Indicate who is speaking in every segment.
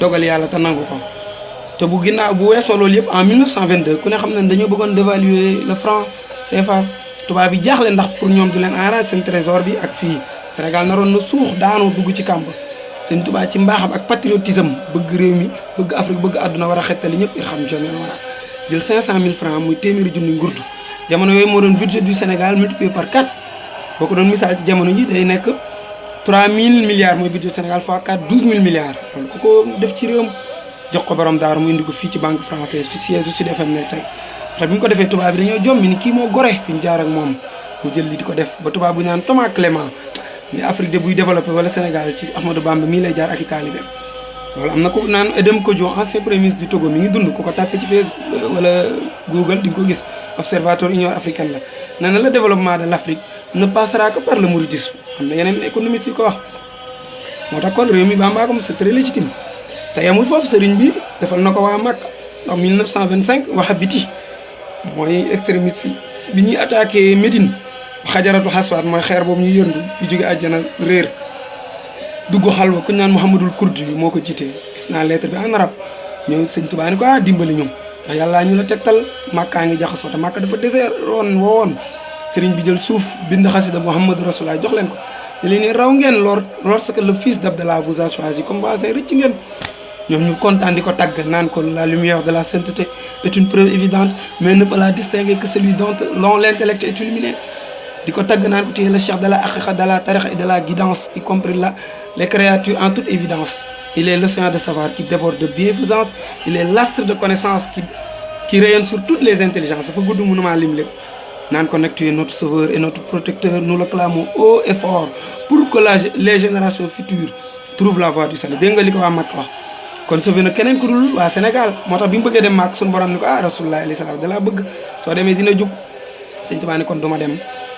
Speaker 1: dogal yàlla te nangu ko te bu ginnaaw bu weesoo loolu yëpp en 1922 ku ne xam ne dañoo bëggoon dévaluer le franc CFA tubaab bi jaaxle ndax pour ñoom du leen arrange seen trésor bi ak fii Sénégal naroon na suux daanu dugg ci kàmb seen tubaab ci mbaaxam ak patriotisme bëgg réew mi bëgg Afrique bëgg àdduna war a xettali ñëpp ir xam jamais war a jël 500 000 francs muy téeméeri junni ngurtu jamono yooyu moo doon budget du Sénégal multiplié par 4 boo ko doon misaal ci jamono ji day nekk 3000 milliards mooy budget Sénégal fois 4 12000 milliards loolu ku ko def ci réewam jox ko borom daaru mu indi ko fii ci banque française fi siège su Sud FM ne tey te bi mu ko defee tubaab bi dañoo jommi ni kii moo gore fi ñu jaar ak moom mu jël li di ko def ba tubaab bu ñaan Thomas Clément ni Afrique de buy développé wala Sénégal ci Ahmadou Bamba mii lay jaar ak i taalibeem loolu am na ko naan Edem Kodjo ancien premier ministre du Togo mi ngi dund ku ko tàppee ci Facebook wala Google di nga ko gis observatoire Union africaine la nee na le développement de l' Afrique ne passera que par le mouridisme am na yeneen économistes yu ko wax moo tax kon réew mi Bamba ko c'est très légitime te yamul foofu sëriñ bi defal na ko waa Makka ndax 1925 Wahhabiti mooy extrémiste yi bi ñuy attaqué Médine xajaratu xaswaat mooy xeer boobu ñuy yëndu yu jóge àjjana réer dugg xalwa ku ñu naan Mouhamadul Kurdi yi moo ko jiitee gis naa lettre bi en arabe ñëw sëñ Tuubaa ni ko dimbali ñoom ndax yàllaa ñu la tegtal Makkaa ngi jaxasoo te Makka dafa désert woon sëriñ bi jël suuf bind xasida Muhammadu Rasulullah jox leen ko ñu leen ni raw ngeen lorsque le fils d'Abdallah vous a choisi comme voisin rëcc ngeen ñoom ñu kontaan di ko tàgg naan ko la lumière de la sainteté est une preuve évidente mais ne peut la distinguer que celui dont l'intellect est illuminé di ko tàgg naan ko tu es le cheikh de la haqiqa de la tariqa et de la guidance y compris les créatures en toute évidence il est l'océan de savoir qui déborde de bienfaisance il est l'astre de connaissance qui rayonne sur toutes les intelligences dafa gudd mënumaa lim lépp naan ko nag tu es notre sauveur et notre protecteur nous le clamons haut et fort pour que les générations futures trouvent la voie du salut dégg nga li ko waa Makka wax kon sauvé na keneen ku dul waa Sénégal moo tax bi mu bëggee dem Makka suñu borom ni ko rasulullah alayhi salaam da laa bëgg soo demee dina jug Sëñ Tuubaa ni kon du ma dem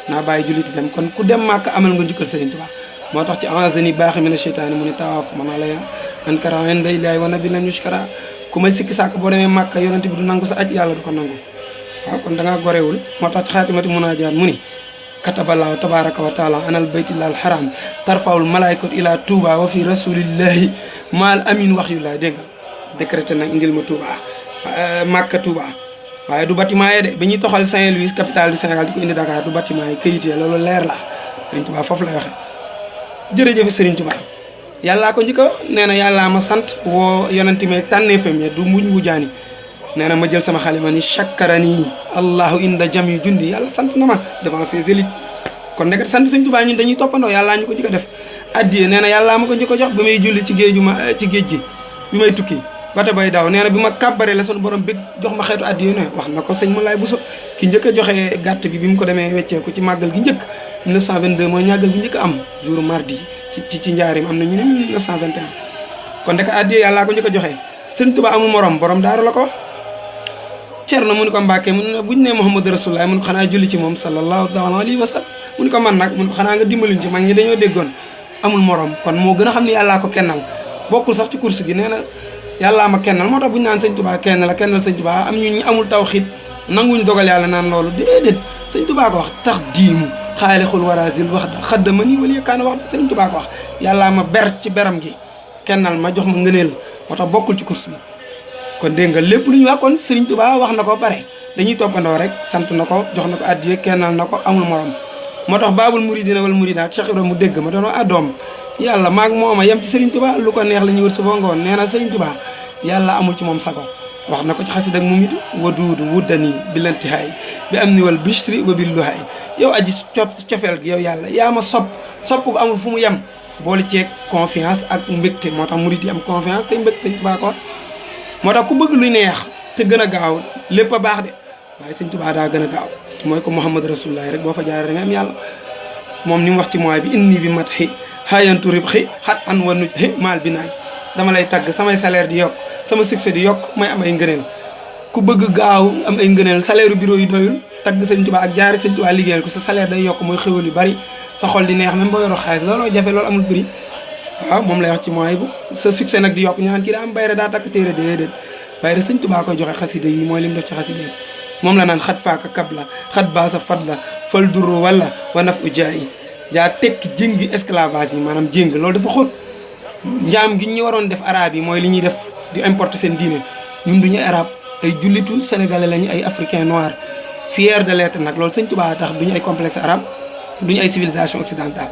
Speaker 1: naa bàyyi julliti dem kon ku dem Makka amal nga njukkal Sëriñ Tuubaa moo tax ci enzeni baaxi mina sheytaani mu ni tawaafu man alaya ankara inday laay wa nabi lam yushkara ku may sikki sàkk boo demee Makka yonent bi du nangu sa aj yàlla du ko nangu waaw kon da ngaa gorewul moo tax ci xaatimati munaajaat mu ni kataballahu tabaraka wa taala anal baytillah al haram tarfawul malaykatu ila touba wa fi rasulillahi maal amin wax yu laay dégg nga décrété nag indil ma Touba Makka Touba waaye du bâtiment yi de bi ñuy toxal Saint-Louis capitale du Sénégal di ko indi Dakar du bâtiment yi këyit yi loolu leer la Serigne Touba foofu lay waxee jërëjëf Serigne Touba yàllaa ko njëkk a nee na yàllaa ma sant woo yonenti me tànneefam ya du muñ wujaani nee na ma jël sama xalima ni chakkarani allahu inda jami jundi yàlla sant na ma devant ses élites kon nekkat sant Serigne Touba ñun dañuy toppandoo yàllaa ñu ko njëkk a def addiye nee na yàllaa ma ko njëkk a jox ba may julli ci géej gi bi may tukki bata bay daaw nee na bi ma kàbbaree la sunu borom bég jox ma xeetu addiye ne wax na ko sëñ Moulay Bousso ki njëkk a joxe gàtt bi mu ko demee wecceeku ci màggal gi njëkk 1922 mooy ñàggal bi njëkk a am jour mardi ci njaarim am na ñu ne 1921 kon ndek addiye yàllaa ko njëkk a joxe Sëñ Tuubaa amul morom borom daaru la ko Cerno mu ni ko Mbàkke mu ne buñ ne Muhammadu Rasulullah mu ni ko xanaa julli ci moom sallallahu alayhi wa sallam mu ni ko man nag mu ni ko xanaa nga dimbaliñ ci mag ñi dañoo déggoon amul morom kon moo gën a xam ne yàllaa ko kennal bokkul sax ci course gi nee na yàllaa ma kennal moo tax bu ñu naan Sëñ Tuubaa kenn la kennal Sëñ Tuubaa am ñu amul tawxiid nanguñu dogal yàlla naan loolu déedéet Sëñ Tuubaa ko wax tax diimu xaalixul warasil wax da xaddama nii wala yëkkaana wax da Sëñ Tuubaa ko wax yàllaa ma ber ci beram gi kennal ma jox ma ngëneel moo tax bokkul ci course bi kon dégg nga lépp lu ñu wax kon Sëriñ Tuubaa wax na ko pare dañuy toppandoo rek sant na ko jox na ko addiye kennal na ko amul morom moo tax baabul muridina wal muridaat Cheikh Ibrahima mu dégg ma doon doom yàlla maag mooma yem ci Serigne Touba lu ko neex la ñuy wër suba ngoon nee na Serigne Touba yàlla amul ci moom sago wax na ko ci xasid ak mu mitu waduudu wuddani bilantihaay bi am ni wal bishri wa billuhaay yow aji cofeel gi yow yàlla yaa ma sopp gu amul fu mu yem boole ceeg confiance ak mbégte moo tax murid yi am confiance te mbégte Serigne Touba ko moo tax ku bëgg luy neex te gën a gaaw lépp a baax de waaye Serigne Touba daa gën a gaaw mooy ko Muhammad Rasulullah rek boo fa jaaree da nga am yàlla moom ni mu wax ci mooy bi inni bi mat xi xaayantu rib xi xat an wa nuj xi maal bi naay dama lay tagg samay salaire di yokk sama succès di yokk may am ay ngëneel ku bëgg gaaw am ay ngëneel salaire bureau yi doyul tagg Sëñ Tuubaa ak jaari Sëñ Tuubaa liggéeyal ko sa salaire day yokk mooy xéwal yu bari sa xol di neex même boo yoroo xaalis looloo jafe loolu amul prix waaw moom lay wax ci mooy bu sa succès nag di yokk ñu naan kii daa am bayre daa takk téere déedéet bayre Sëñ Tuubaa koy joxe xasida yi mooy li mu def ci xasida yi moom la naan xat faaka kab la xat baasa fat la fal duru wala wa naf u jaay yaa tekki jéngi esclavage yi maanaam jéng loolu dafa xóot njaam gi ñu waroon def arabe yi mooy li ñuy def di importer seen diine ñun duñu arabe ay jullitu sénégalais lañu ay africain noir fier de l'être nag loolu sëñ Tuubaa tax duñu ay complexe arabe duñu ay civilisation occidentale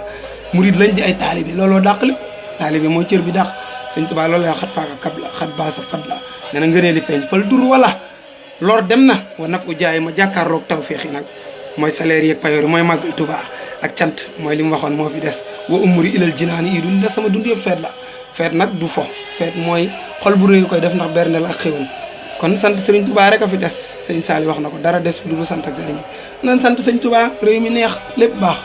Speaker 1: murid lañ di ay taalibe looloo dàq lépp taalibe mooy cër bi dàq sëñ Tuubaa loolu la xat faaka kab la xat baasa fad la nee na ngënee li feeñ fal dur wala lor dem na wa naf u jaay ma jàkkaarloog tawféex yi nag mooy salaire yeeg payoor yi mooy màggal Tuubaa ak cant mooy li mu waxoon moo fi des wa umuri ilal jinaani yi dul des sama dund yëpp feet la feet nag du fo feet mooy xol bu rëy koy def ndax berndeel ak xéwal kon sant Serigne Touba rek a fi des Serigne Saliou wax na ko dara des fi du sant ak sëriñ bi nan sant Serigne Touba réew mi neex lépp baax